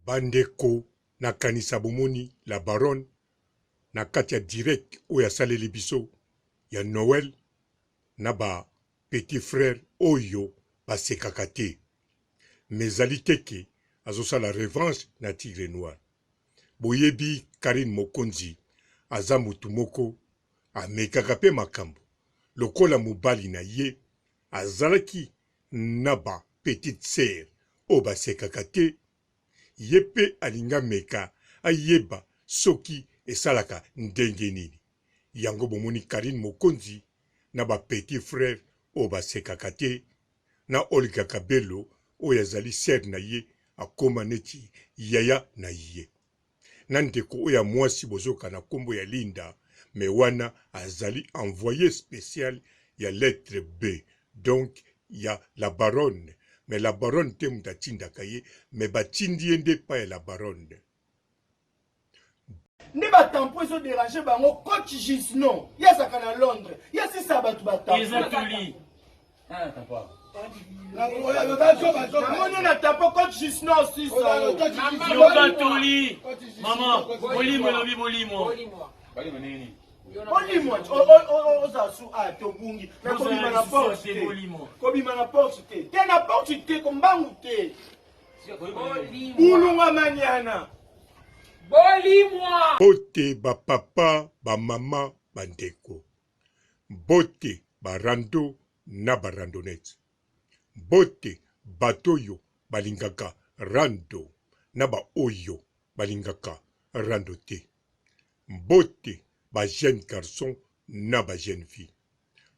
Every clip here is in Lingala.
Ba ndeko na kanisa bomoni la baronne na kati ya direct oyo asaleli biso ya Noël na ba petit frère oyo basekaka te mais ezali te ke azosala revanche na tigre noir. Boyebi Carine Mokonzi aza mutu moko amekaka pe makambo lokola mobali na ye azalaki na ba petite sœur oyo basekaka te ye pe alingi ameka ayeba soki esalaka ndenge nini yango bomoni Carine Mokonzi na ba petit frère oyo basekaka te na Olga Kabelo oyo azali sœur na ye akoma neti yaya na ye na ndeko oyo ya muasi bozoka na kombo ya Linda mais wana azali envoye special ya lettre B donc ya la baronne mais la baronne te mutu atindaka ye mais batindi ye nde epai ya la baronne. Nde ba tampon ezo deranger bango coach Gisno ye azalaka na Londres ye asisa bato ba tampon. Eza toli. Namoni na tampon coach Gisno osisa. Yoka toli. Mama, bolimo elobi bolimo. Bolimo ozala su a tobungi mais kobima na porte te. Kobima na porte te. Te na porte te kombangu te. Bulunga manyana. Bolimwa. Mbote ba papa, ba mama, ba ndeko. Mbote ba rando na ba randonnettes. Mbote bato oyo balingaka rando na ba oyo balingaka rando te. Mbote ba jeunes garçons na ba jeunes filles.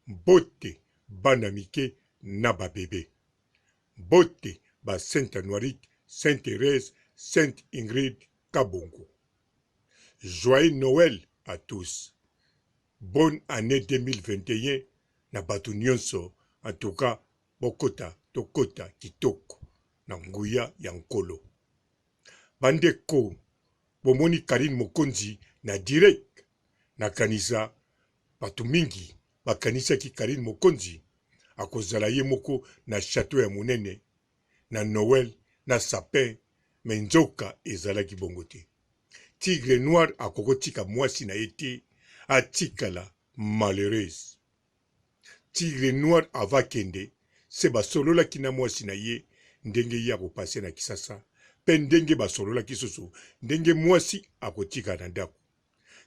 Mbote bana mike na ba bebes. Mbote ba Sainte Anuarite, Sainte Therèse, Sainte Ingrid Kabongo. Joyeux Noël à tous. Bonne annee 2021 na batu nionso en tout cas bokota tokota kitoko na nguya ya Nkolo. Ba ndeko bomoni Carine Mokonzi na direct nakanisa batu mingi bakanisaki Carine Mokonzi akozala ye moko na chateau ya munene na Noël na sapin mais nzoka ezalaki bongo te. Tigre noir akoko tika muasi na ye te atikala malheureuse. Tigre noir avant akende se basololaki na muasi na ye ndenge ye ako passer na kisasa pe ndenge basololaki susu ndenge muasi akotikala na ndaku.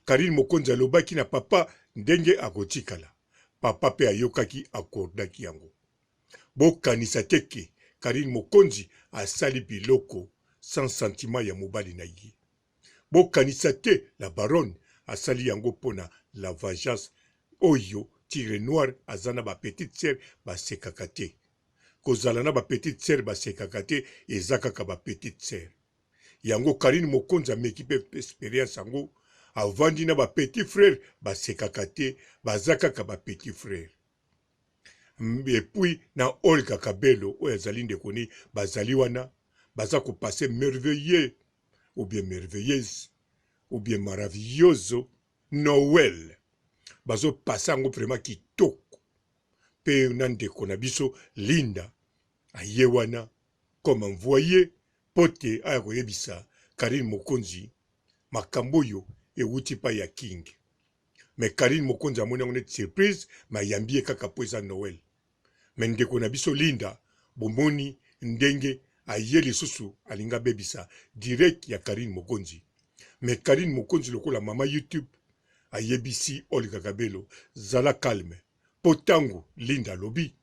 Carine Mokonzi alobaki na papa ndenge akotikala. Papa pe ayokaki accordaki yango. Bokanisa te que Carine Mokonzi asali biloko sans sentiment ya mobali na ye. Bokanisa te la baronne asali yango pona la vengeance oyo Tigre Noir aza na ba petites sœurs basekaka te. Kozala na ba petites sœurs basekaka te eza kaka ba petites sœurs. Yango Carine Mokonzi ameki pe experience yango avandi na ba petit frère basekaka te baza kaka ba petit frère. Et puis na Olga Kabelo oyo azali ndeko ni bazali wana baza ko passer merveilleux ou bien merveilleuse ou bien maravilloso Noël bazo passer yango vraiment kitoko pe na ndeko na biso Linda aye wana comme envoye mpo te aya koyebisa Carine Mokonzi makambo oyo ewuti epai ya King. Mais Carine Mokonzi amoni yango neti surprise mais ayambi ye kaka mpo eza Noël. Mais ndeko na biso Linda bomoni ndenge aye lisusu alingi abebisa direct ya Carine Mokonzi. Mais Carine Mokonzi lokola mama YouTube ayebisi Olga Kabelo zala calme mpo tango Linda alobi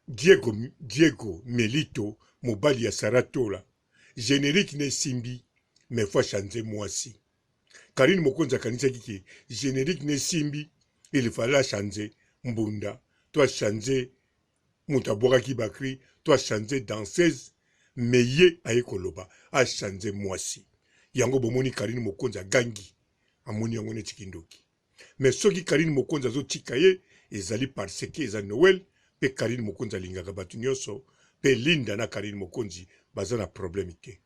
Diego Diego Melito mobali ya Sarah Tola generique na esimbi mais faut change mwasi. Carine Mokonzi akanisaki ke generique na esimbi il fallait a change mbunda to a change moto abwakaki ba cri to a change danseuse mais ye aye koloba a change mwasi. Yango bomoni Carine Mokonzi agangi amoni yango neti kindoki. Mais soki Carine Mokonzi azo tika ye ezali parce que eza Noël pe Carine Mokonzi alingaka batu nionso pe Linda na Carine Mokonzi baza na problème te.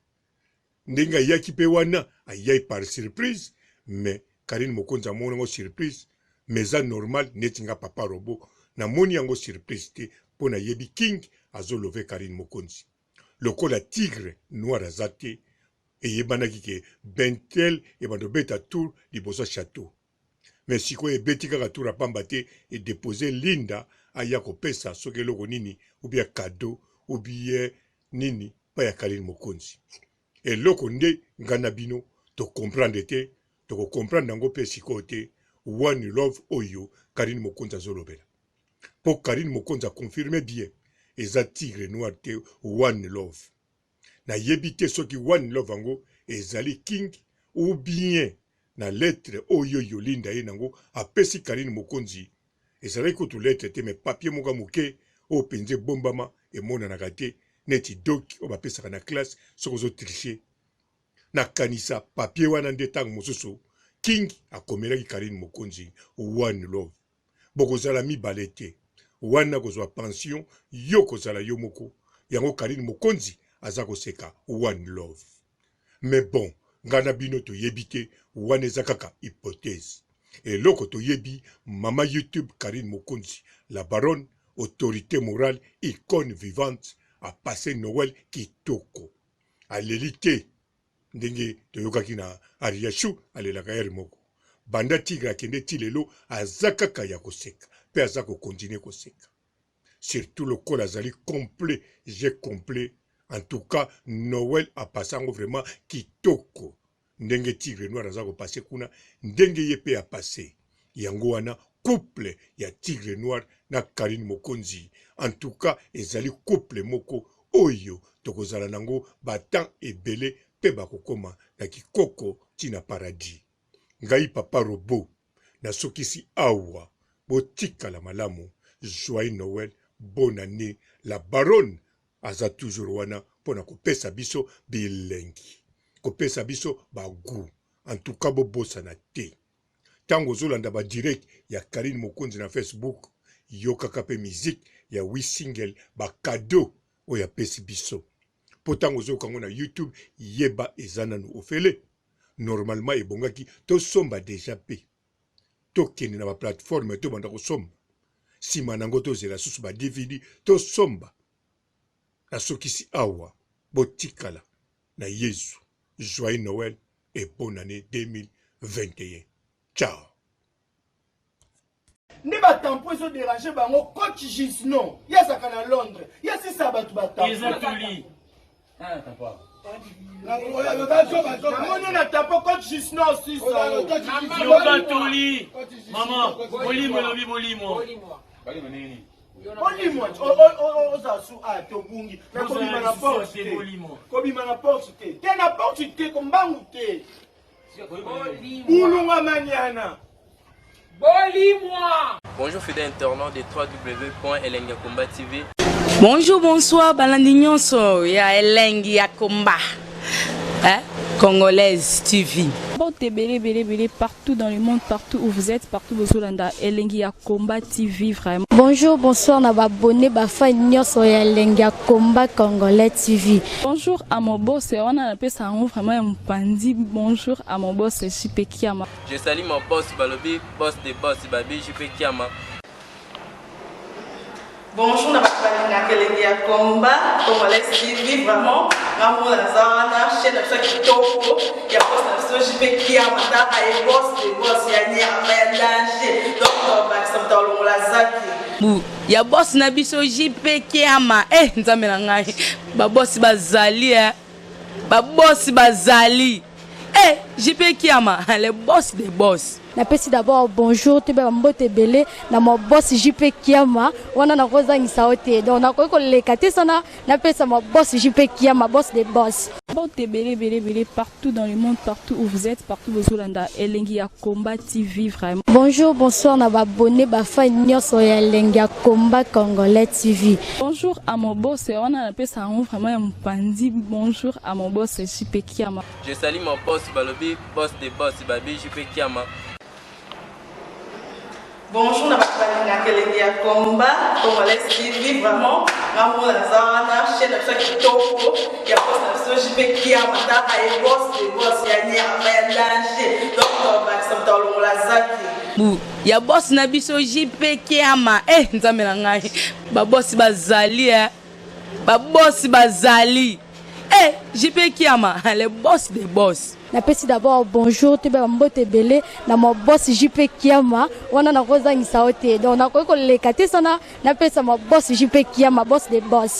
Ndenge ayaki pe wana ayai par surprise mais Carine Mokonzi amoni yango surprise mais eza normal neti nga papa robot na moni yango surprise te po na yebi King azo love Carine Mokonzi. Lokola tigre noir aza te. Eyebanaki ke Bentel ebanda obeta tour liboso ya chateau. Mais sikoyo ebeti kaka tour ya pamba te, e deposer Linda aya kopesa soki eloko nini ou bien cadeau ou bien nini pa ya Carine Mokonzi. Eloko nde nga na bino to comprendre te, toko comprendre yango pe sikoyo te, one love oyo Carine Mokonzi azolobela. Po Carine Mokonzi a confirmer bien eza tigre noir te one love. Nayebi te soki one love yango ezali king ou bien na lettre oyo yo Linda ye nango apesi Carine Mokonzi ezalaki kutu lettre te mais papier moko ya moke oyo penza ebombama emonanaka te neti doc oyo bapesaka na classe soki ozo tricher. Nakanisa papier wana nde tango mosusu King akomelaki Carine Mokonzi one love. Bokozala mibale te wana akozwa pension yo okozala yo moko yango Carine Mokonzi aza koseka one love. Mais bon nga na bino toyebi te wana eza kaka hypothèse. Eloko toyebi mama YouTube Carine Mokonzi la baronne autorite morale icone vivante a passe Noël kitoko. Aleli te ndenge toyokaki na Ariachou alelaka heure moko. Banda Tigre akende ti lelo aza kaka ya koseka pe aza ko continuer koseka. Surtout lokola azali complet j'ai complet en tout cas Noël a passe yango vraiment kitoko ndenge Tigre Noir aza ko passe kuna ndenge ye pe a passe yango wana couple ya Tigre Noir na Carine Mokonzi en tout cas ezali couple moko oyo tokozala nango ba temps ebele pe bakokoma na kikoko ti na paradis ngai papa robot Nasukisi awa botikala malamu joyeux Noël bonne annee la baronne aza toujours wana pona kopesa biso bilengi kopesa biso ba gout en tout cas bobosana te tango ozolanda ba direct ya Carine Mokonzi na Facebook yokaka pe musique ya 8 single ba cadeau oyo apesi biso po tango ozoyoka yango na YouTube yeba eza nanu ofele Normalement ebongaki tosomba dejà pe tokende na ba plateforme tobanda kosomba sima nango tozela susu ba DVD tosomba. Nasukisi awa botikala na Yezu joyeux Noël et bonne annee 2021 ciao. Nde ba tampon ezo deranger bango coach Gisno ye azalaka na Londres ye asisa bato ba tampon. Eza toli. Namoni na tampon coach Gisno asisa. Yoka toli. Maman, bolimo elobi bolimo. Bolimwa ozala su a tobungi na kobima na porte te kobima na porte te te na porte te kombangu te Bulunga maniana. Bolimwa. Bonjour fidèles internautes de www.elengiyakomba TV. Bonjour, bonsoir, balandi nyonso ya elengi ya combat. Hein? Congolaise TV. Mbote ebele ebele ebele partout dans le monde partout où vous êtes partout bozolanda elengi ya combat TV vraiment. Bonjour, bonsoir na ba abonné ba fan nyonso ya elengi ya combat congolais TV. Bonjour à mon boss wana napesa yango vraiment ya mopanzi bonjour à mon boss JP Kiama. Je salue mon boss balobi boss de boss babi JP Kiama. Bonjour na bato balingaka elengi ya combat congolais TV vraiment nga moko naza wana chaîne na biso ya kitoko ya boss na biso JP Kiama tala ye boss de boss ya nyama ya danger donc tobakisa moto alongola zaki Bu ya boss na biso JP Kiama eh nzambe na ngai ba boss bazali eh ba boss bazali eh JP Kiama le boss des boss. Napesi d'abord bonjour toyeba ba mbote ebele na mon boss JP Kiama wana nakozangisa yo te donc nakoki koleka te sana napesa mon boss JP Kiama boss des boss. Mbote ebele ebele ebele partout dans le monde partout où vous êtes partout bozolanda elengi ya combat TV vraiment. Bonjour bonsoir na ba abonnes ba fans nionso ya elengi ya combat congolais TV. Bonjour à mon boss wana napesa yango vraiment ya mopanzi bonjour à mon boss JP Kiama. Je salue mon boss balobi boss de boss babi JP Kiama. Bonjour na bato balingaka elengi ya combat congolais TV vraiment nga moko naza wana chaîne na biso ya kitoko ya boss na biso JP Kiama tala ye boss de boss ya nyama ya danger donc tobakisa moto alongola zaki Bu ya boss na biso JP Kiama eh nzambe na ngai ba boss bazali eh ba boss bazali. Eh, JP Kiama, le boss des boss. Napesi d'abord bonjour toyeba bambote ebele na ma boss JP Kiama wana nakozangisa yo te, donc nakoki koleka te sana napesa ma boss JP Kiama, boss de boss.